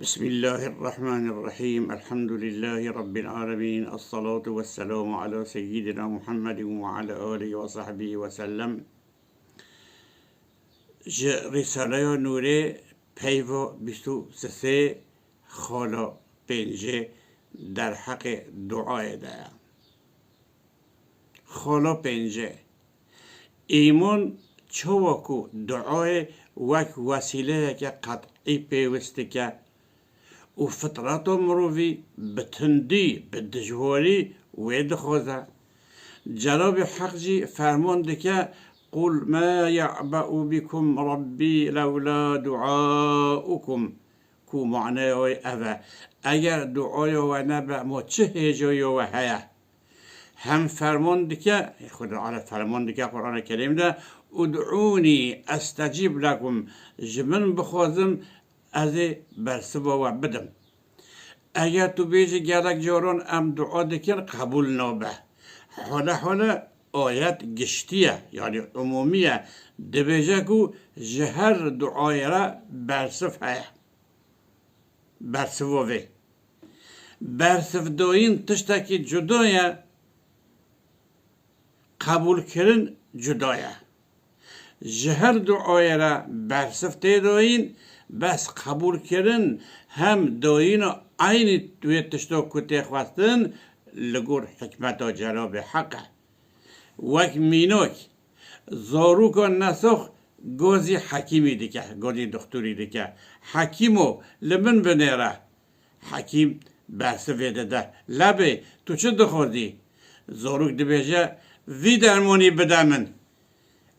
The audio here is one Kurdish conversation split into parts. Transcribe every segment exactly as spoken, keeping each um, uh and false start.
بسم الله الرحمن الرحيم. الحمد لله رب العالمين. الصلاة والسلام على سيدنا محمد وعلى آله وصحبه وسلم. Ji Rîsaleya Nûrê peyva bîst û sê, xala pêncê derheqê duayê de ye. Xala pêncê. Îman çawa ku duayê wek wesîleyeke qet'î pêwist dike û fitreta mirovî bi tundî, bi dijwarî wê dixwaze. Cenabê Heq jî ferman dike, "Qul ma ya'ba'u bikum Rabbî lewla duaukum." Ku maneya wê ev e, eger duaya we nebe, ma çi hêjayî we heye? Hem ferman dike, Xwedê Teala ferman dike Qur'ana Kerîm de, "Ud'ûnî estecîb lekum", ji min bixwazin, ez ê bersiva we bidim. Eger tu bêjî gelek caran em dua dikin, qebûl nabe. Hole hole ayet giştî ye, yanî umûmî ye. Dibêje ku ji her duayê re bersiv heye. Bersiva vê. Bersivdayîn tiştekî cuda ye, qebûlkirin cuda ye. Ji her duayê re bersiv tê dayîn, bes qebûlkirin hem dayîna eynî wê tişta ku tê xwestin li gor hikmeta Cenabê Heq e. Wek mînak, zaroka nesax gazî hekîmî dike, gazî dixtorî dike. "Hekîmo, li min binêre." Hekîm bersivê dide. "Lebê, tu çi dixwazî?" Zarok dibêje, "Vî dermanî bide min."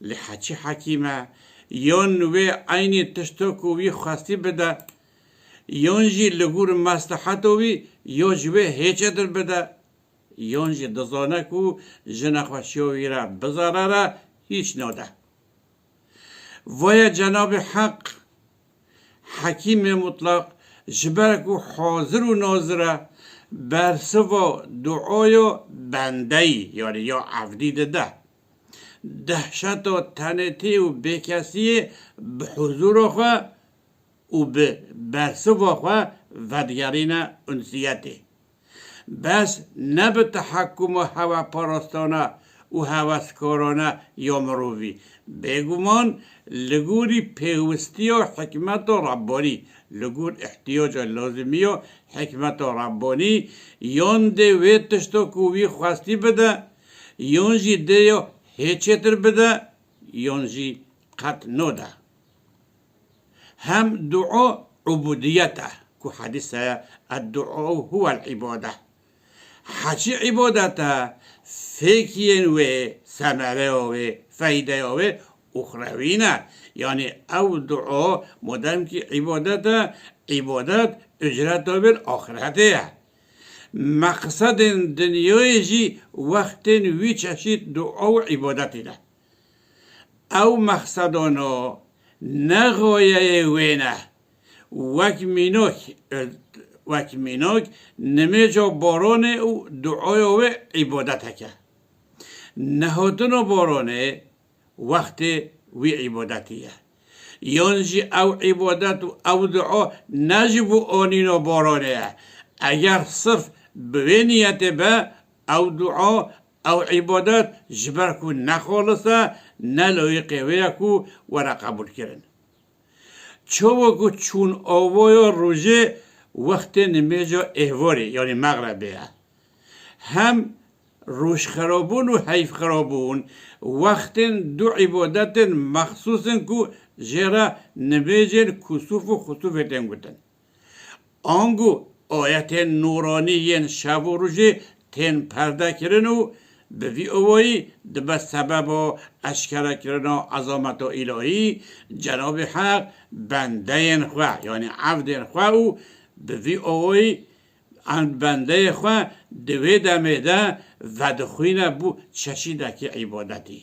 Lê heçî hekîm e, yon wê eynî tişto ku wî xwestî bide, yon jî li gor mesleheta wî, yo ji wê hê çêtir bide, yon jî dizane ku ji nexweşiya wî re bi zerer e, hîç nade. Voye Cenabê Heq, Hekîmê Mutlaq, ji ber ku hazir û nazir e, bersiva duaya bendeyî, yanî ya evdî dide. Dehşeta tenêtî û bêkesiyê bi huzûra xwe û bi bersiva xwe vedigerîne unsiyetê. Bes ne bi tehekkuma heweparastane û heweskarane ya mirovî. Bêguman li gorî pêwistiya hikmeta Rebbanî, li gor ihtiyaca lazimiya hikmeta Rebbanî, yan dê wê tişta ku wî xwestî bide, yan jî dê ya hê çêtir bide, yan jî qet node. Hem dua ubudiyet e, ku hedîs heye, "Ed-duau huwel ibade." Heçî ibadet e, fêkiyên wê, semereya wê, feydeya wê uxrewî ne. Yanî ew dua madem kî ibadet e, ibadet ucreta wê li axiretê ye. Meqsedên dinyayê jî wextên wî çeşît dua û ibadetî ne. Ew mexsedano ne xayeyê wê ne. Wek mînak, wek mînak nimêca baronê û duaya wê îbadetek e. Nehatina baronê wextê wî îbadetî ye. Yan jî ew îbadet û ew dua ne ji bo anîna baronê ye. Eger sirf bi wê niyetê be, ew dua, ew îbadet ji ber ku ne xalis e, ne layiqê wê ye ku were qebûlkirin. Çawa ku çûn avaya rojê wextê nimêja êvarê, yanî mexrebê ye. Hem rojxirabûn û heyvxirabûn wextên du îbadetên mexsûs in ku jê re nimêjên kusûf û xusûfê tên gotin. Ango ayetên nûranî yên şev û rojê tên perdekirin û bi vî awayî dibe sebeba eşkerekirina ezameta îlahî, Cenabê Heq bendeyên xwe, yanî evdên xwe û bi vî awayî em bendeyê xwe di wê demê de vedixwîne bo çeşîdekî îbadetî.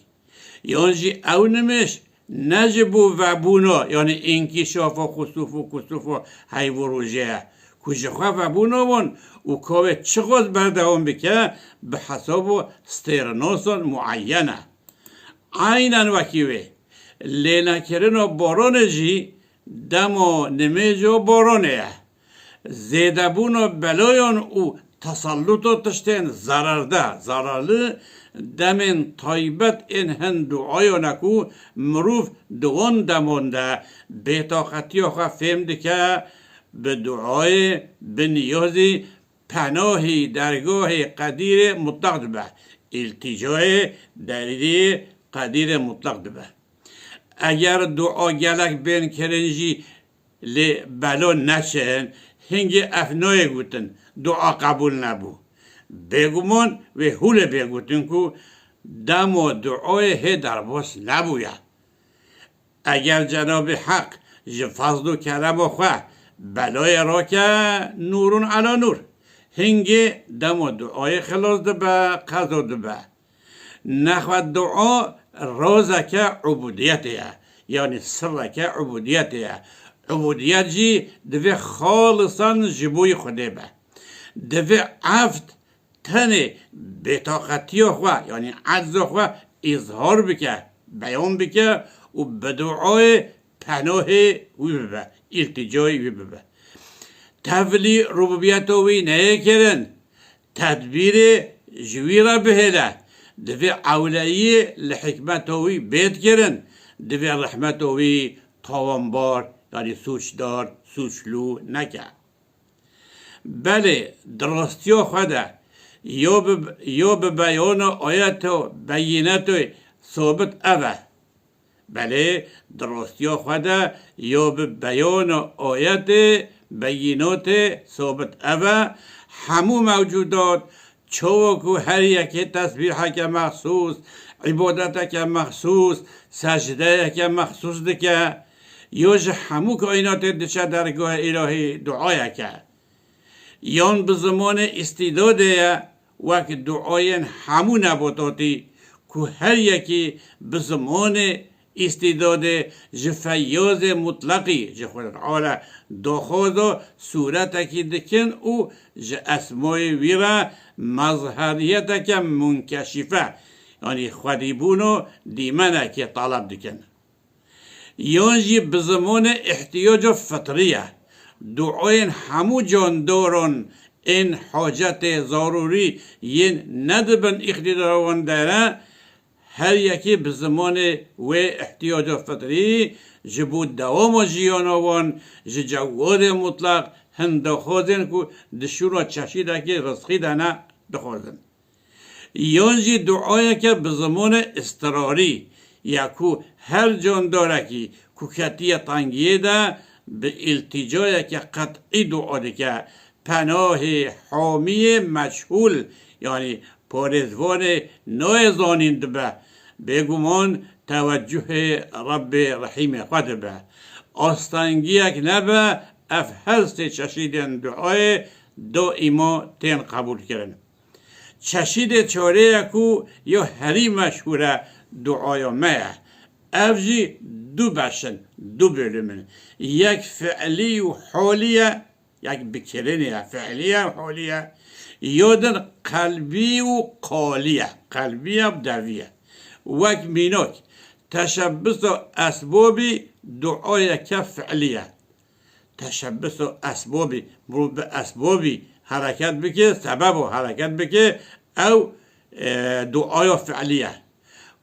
Yan jî ew nimêj ne ji bo vebûna, yanî înkîşafa xusûf û kusûfa heyv û rojê ye, ku ji xwe vebûna wan û ka wê çiqas berdewam bike, bi hesaba stêrnasan mueyen e. Eynen wekî wê, lênekirina baranê jî dema nimêja baranê ye. Zêdebûna belayan û tesalluta tiştên zerarde, zararli, demên taybet ên hin duayan e ku mirov di wan deman de bêtaqetiya xwe fêm dike, bi duayê, bi niyazî, penahî dergahê Qedîrê Mutlaq dibe, îltîcayê dergahê Qedîrê Mutlaq dibe. Eger dua gelek bên kirin jî lê belo neçin, hingê ev nayê gotin, dua qebûl nebû. Bêguman wê hûlê bê gotin ku dema duayê hê derbas nebûye. Eger Cenabê Heq ji fezl û kerema xwe belayê rake, nûrun ela nûr, hingê dema duayê xilas dibe, qezo dibe. Nexwe dua razeke ubudiyetê ye, yanî sirreke ubudiyetê ye. Ubudiyet jî divê xalisan ji bo yî Xwedê be. Divê eft tenê bêtaqetiya xwe, yanî ecza xwe îzhar bike, beyan bike û bi duayê penahê wî bibe, îltîcayê wî bibe. Tevlî rububiyeta wî neyê kirin, tedbîrê ji wî re bihêle, divê ewleyiyê li hikmeta wî bêt kirin, divê rehmeta wî tawanbar, yanî sûcdar, sûclû neke. Belê, di rastiya xwe de, ya bi, ya bi beyana ayeta beyînetê sabit ev e. Belê, di rastiya xwe de ya bi beyana ayetê beyînatê sabit ev e, hemû mewcudat, çawa ku her yekê tesbîheke mexsûs, îbadeteke mexsûs, secdeyeke mexsûs dike, ya ji hemû kaînatê diçe dergahê îlahî duayeke. Yan bi zimanê îstîdadê ye, wek duayên hemû nebatatî ku her yekî bi zimanê îstîdadê ji Feyyazê Mutleqî, ji Xwedê Teala, daxwaza sûretekî dikin û ji esmayê wî re mezheriyeteke munkeşîfe, yanî xwedîbûna dîmenekê teleb dikin. Yan jî bi zimanê îhtiyaca fitrî ye. Duayên hemû candaran ên hacetê zarûrî yên ne di bin îqtîdara wan de ne, her yekî bi zimanê wê îhtiyaca fitrî ji bo dewama jiyana wan ji Cewadê Mutlaq hin daxwazên ku di şûna çeşîdekî rizqî de ne dixwazin. Yan jî duayeke bi zimanê istirarî ye ku her candarekî ku ketiye tengiyê de bi îltîcayeke qet'î dua dike, penahê hamiyê meçhûl, yanî parêzvanê nayê zanîn dibe, bêguman tewecuhê Rebbê Rehîmê xwe dibe. Astengiyek nebe, ev her sê çeşîdên duayê daîma tên qebûlkirin. Çeşîdê çarê ye ku ya herî meşhûr e, duaya me ye. Ev jî du beş in, du bölüm in. Yek fi'lî û halî ye, yek bikirinê ye, fi'lî ye û halî ye. Ya din qelbî û qalî ye, qelbî ye û devî ye. Wek mînak, teşebbisa esbabî duayeke fi'lî ye. Teşebbus û esbobî, mirov bi esbobî hereket bike, sebebo hereket bike, ew, e, duaya fi'lî ye.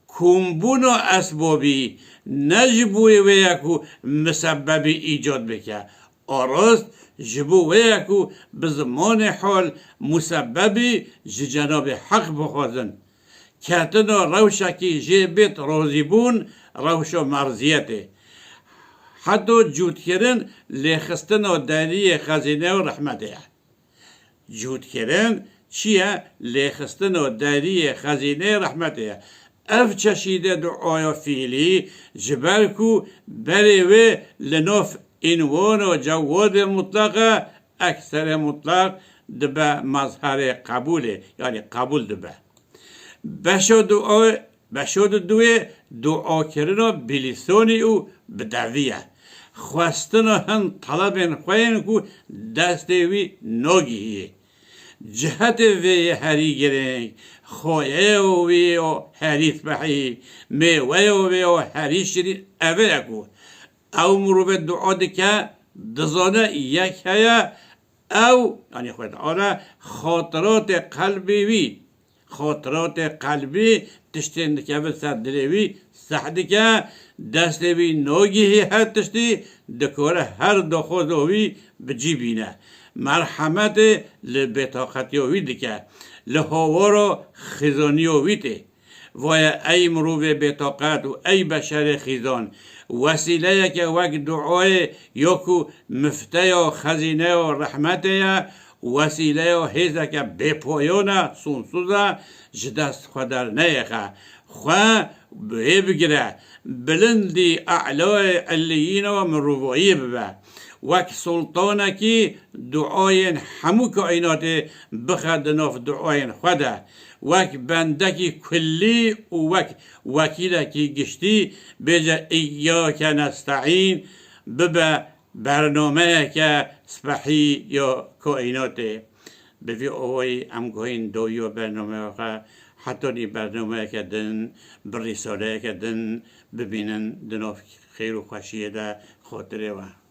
Kombûna esbobî ne ji bo wê ye ku misebebî îcad bike. A rast, ji bo wê ye ku bi zimanê hal musebebî ji Cenabê Heq bixwazin. Ketina rewşekî jê bêt razîbûn, rewşa merziyetê. Heta cûtkirin lêxistina deriyê xezîneya rehmetê ye. Cûtkirin çi ye? Lêxistina deriyê xezîneyê rehmetê ye. Ev çeşîdê duaya fîlî, ji ber ku berê wê li nav înwana Cewadê Mutlaq e, ekserê mutlaq dibe mezherê qebûlê, yanî qebûl dibe. Beşa dua, beşa di duê duakirina bilîsonî û bidevî ye. Xwestina hin telebên xwe yên ku destê wî nagihiyê. Cihetê vê yê herî girîng, xwayeya wê ya herî spehî, mêweya wê ya herî şirîn, ev e ku ew mirovê dua dike, dizane yek heye, Ew, yanî Xwedê Teala, xatiratê qelbê wî, xatiratê qelbî, tiştên dikevin ser dilê wî seh dike, destê wî nagihî her tiştî, dikare her daxwaza wî bi cî bîne. Merhemetê li bêtaqetiya wî dike, li hawara xizaniya wî tê. Vaye ey mirovê bêtaqet û ey beşerê xîzan, wesîleyeke wek duayê ya ku mifteya xezîneya rehmetê ye, wesîleya hêzeke bêpoyan e, sonsuz e, ji dest xwe derneyêxe. Xwe bi hê bigire, bilindî e'layê illiyîna mirovayî bibe. Wek sultanekî duayên hemû kaînatê bixe di nav duayên xwe de. Wek bendekî kullî û wek wekîlekî giştî bêje, "Îyyake nesta'în", bibe bernameyeke spehî ya kaînatê. Bi vî awayî em guhên dawiya bernameya xwe, hetanî bernameyeke din, bi rîsaleyeke din bibînin di nav xêr û xweşiyê de, xatirê we.